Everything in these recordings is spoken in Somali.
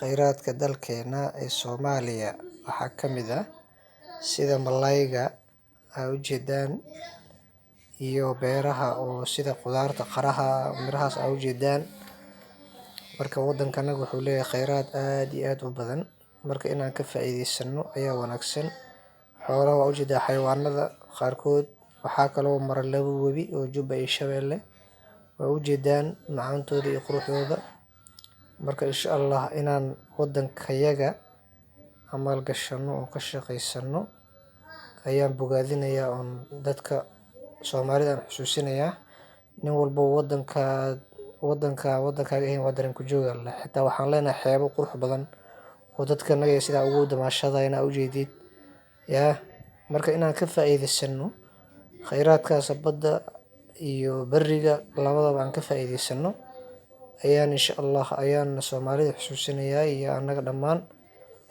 Kheyraadka dalkeena ee Soomaaliya waxaa ka mid ah sida malayga aa ujeedaan iyo beeraha oo sida qudaarta qaraha, mirahaas aa ujeedaan. Marka wadanka anaga wuxuu leeyahay kheyraad aad iyo aad u badan, marka inaan ka faa'iideysano ayaa wanaagsan. Xoolaha waa ujeedaa, xayawaanada qaarkood. Waxaa kaloo mara laba webi oo Jubba iyo Shabeelle, waa ujeedaan macaantooda iyo quruxdooda. Marka insha Allah inaan wadankayaga aan maalgashano oo ka shaqeysano ayaan bogaadinayaa oon dadka Soomaalida aan xusuusinayaa. Nin walbo wadanka wadanka wadankaaga ahayn waa dareen ku joog aa ladahay. Xitaa waxaan leenahay xeebo qurux badan oo dadka naga sidaa ugu damaashadayaan aa ujeedid yaa. Marka inaan ka faa'iideysano kheyraadkaas badda iyo beriga labadaba aan ka faa'iideysano ayaan insha Allah ayaan Soomaalida xusuusinayaa iyo annaga dhammaan,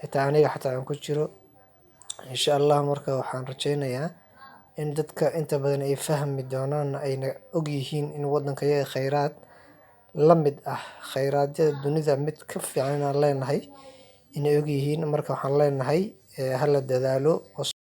xitaa aniga xataa aan ku jiro insha Allah. Marka waxaan rajeynayaa in dadka inta badan ay fahmi doonaan, ayna ogyihiin in wadankayaga kheyraad la mid ah kheyraadyada dunida mid ka fiican inaan leenahay inay ogyihiin. Marka waxaan leenahay hala dadaalo.